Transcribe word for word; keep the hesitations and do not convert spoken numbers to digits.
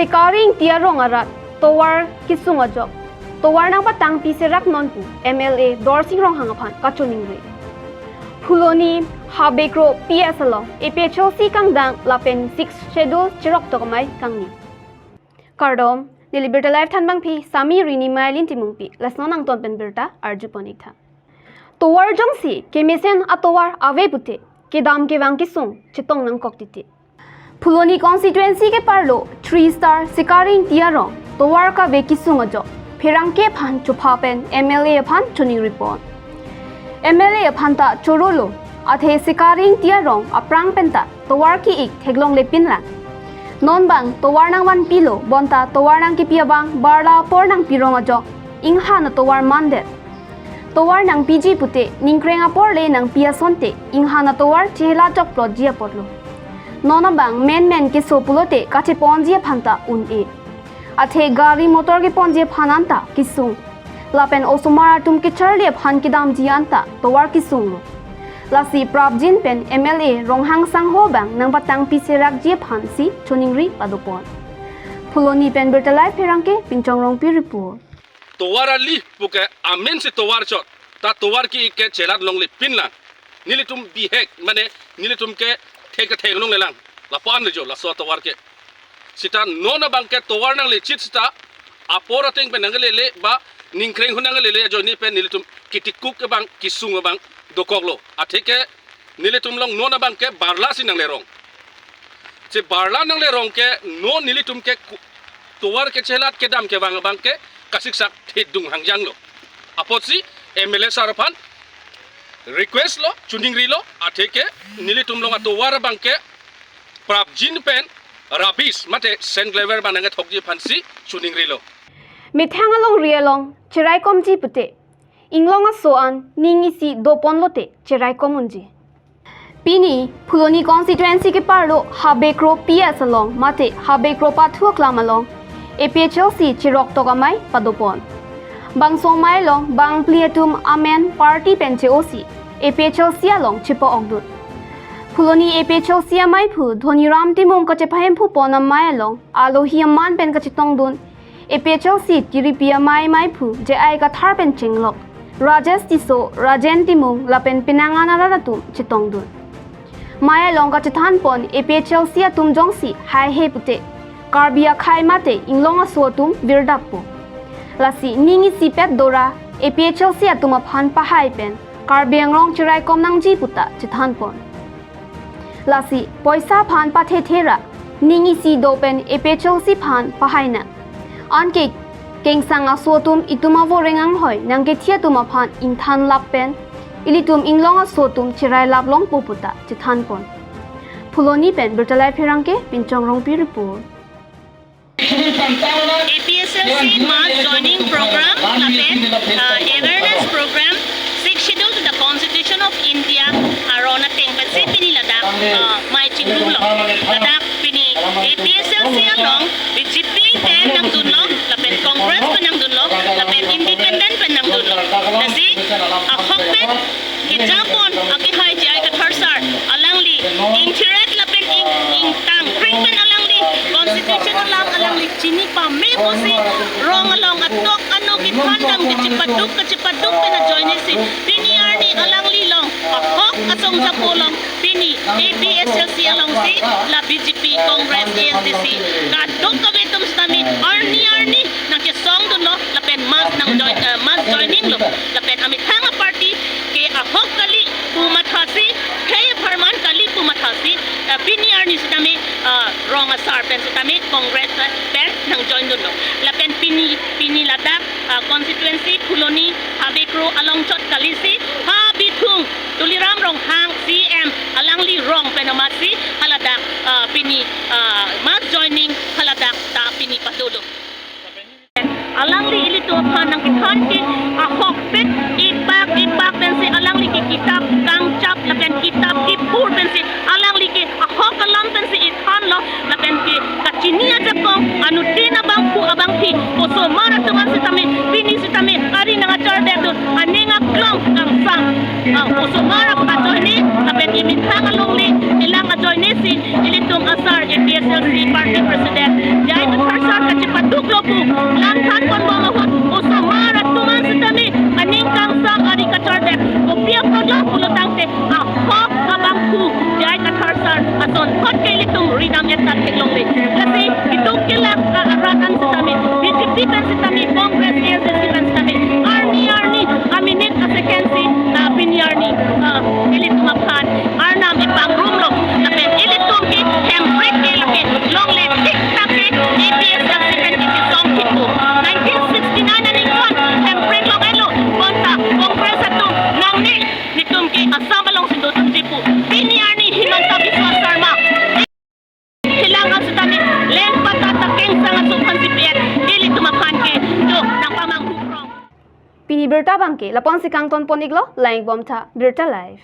Sikari Ingti arong arat tovar kesung ajok tovar nangpatangpi serak non pu M L A Dorsing Ronghang aphan kachoningri. Phuloni Habekro P S along A P H L C kangdang lapen Sixth Schedule chiroktok amei kangni. Kardom, neli Birta Live thanbangpi Sami Rini Mailin Timungpi, lason nangton pen birta arjupon ik tha. Tovar jongsi kemesen atovar ave pute, kedam kevang kesung chetong nangkok titi. Phuloni constituency keparlo Three Star Sikari Ingti arong tovar kave kesung ajok pherangke aphan chopha pen M L A aphan choningripon. M L A aphan ta chorolo, athe Sikari Ingti arong aphrang pen ta tovar ki-ik theklonglepin lang. Non bang tovar nangvanpilo, bonta tovar nangkipi abang barla apor nangpirong ajok inghan atovar mandet. Tovar nangpiji pute ningkreng apor le nangpi asonte inghan atovar chehela chokplotji apotlo. Non abang menmen keso pulote kacheponji aphan ta un-e. Athe gari motor keponji aphan anta kesung. Lapen osomar atum kecharli aphan kedamji anta tovar kesunglo. Lasi prapjin pen M L A Ronghang sangho bang nangpatangpi serakji aphansi choningri padopon. Phuloni pen Birta Live pherangke Pinchong Rongpi report. Tovar ali puke amen si tovar chot, ta tovar ki-ik ke chelat longlepin lang. Nelitum bihek, mane nelitum ke thek thek longlelang. Lapu-an le jo, laso tovar ke. Sita non abang ke tovar nanglechit sita apor ateng pen nanglele ba ningkreng ahut nanglele ajoine pen nelitum kitikuk abang kesung abang dokoklo. Athe ke nelitum along non abang ke barla si nanglerong. Si barla nanglerong ke non nelitum ke ku-, tovar ke chelat kedam kevang abang ke kasiksak thedung hangjanglo. Apotsi M L A sir aphan request lo, choningrilo, athe ke nelitum along atovar abang ke prapjin pen rubbish mate sand gravel bang nangkethokji aphansi choningrilo. Methang alongri along cheraikomji pute, inglong aso an ning isi doponlote cheraikom unji. Pini Phuloni constituency keparlo Habekro P S along mate Habekro pathu aklam along A P H L C chiroktok amei padopon. Bangso amei along bangphli atum amen party pen che-osi A P H L C along chepa-okdun. Phuloni A P H L C ameiphu Dhoniram Timung kachepahemphupon amei along alohi aman pen kachetongdun A P H L C tiripi amei ameiphu J I Kathar pen chenglok Rajesh Tisso, Rajen Timung lapen penang an arat atum chetongdun. Amei along kachethanpon A P H L C atum jongsi haihe pute Karbi akhei mate inglong aso atum virdappo. Lasi ning isipet dora A P H L C atum aphan pahai pen Karbi Anglong cheraikom nangji puta chethanpon. Lasi poisa aphan pathethe ra ning isi do pen A P H L C aphan pahai nang. Anke kengsang aso atum itum avoreng anghoi nangkethi atum aphan ingthan lap pen ilitum inglong aso atum cherai lap longpo puta chethanpon. Phuloni pen Birta Live pherangke Pinchong Rongpi report. A P H L C mass joining program lapen, uh, awareness program, Sixth Schedule to the Constitution of India aron ateng pensi pini ladak, uh, amei chingrumlo. Ladak pini A P H L C along B J P pen nangdunlo, lapen Congress pen nangdunlo, lapen Independent pen nangdunlo. Lasi ahokpet kejapon akehai J I Kathar sir, alangli ingthirek lapen ing, ingtangkreng pen alangli constitution alam alangli chini pame pusi rong along atok anu kethan dam kachepaduk kachepaduk pen ajoinesi pini arni alangli along ahok asong japo along pini A P H L C alongsi la B J P, Congress, A N C C kadokave atum sitame arni arni nangkesongdunlo lapen mass nangjoin, eh, mass joining lo lapen amethang aparty ke ahok kali pu mathasi, khei apharman kali pu mathasi, eh, pini arni sitame, eh, rong asar pen sitame Congress pen nangjoindunlo. Lapen pini, pini ladak, eh, constituency Phuloni Habekro along chot kalisi ha bithung Tuliram Ronghang C E M alangli rong pen amatsi haladak, eh, pini, eh, mass joining haladak ta pini padolo. Alangli ilitum aphan nangkethan ke ahokpet ibak ibak pensi alangli ke kitap kangchap lapen kitap kipur pensi alangli ke ahok alam pensi ithanlo lapen ke kachini ajakong anuttin abangphu abangphi osomar atum an sitame pini sitame ari nangachardedun aning aklong kangsam, ah, osomar ajoine lapen emethang alongle elang ajoinesi ilitum asar A P H L C party president J I Kathar Son kot ke ilitum ridam-et ta theklongle. Lasi itum kelak, ah, arat an sitame, B J P pen sitame, Congress, A I C C pen sitame, arni arni, aminit asecond si, ah, pini arni, ah, ilitum aphan arnam ipangrum lo. Lapen ilitum ke Hemprek ke lake longle thikthak ke A P H L C pen kechesong thikpo. Nineteen sixty-nine aningkan Hemprek long-etlo, bonta Congress atum nangne, netum ke Assam alongsi dodunji pu. Pini arni Himanta Biswa Sarma, Shillong asitame lengpata ta kengsang aso aphan si pi-et, ilitum aphan ke jo nangpamanghu krong. Pini birta abangke lapu-ansi kangton pon-iklo, lang-ik bomtha, Birta Live.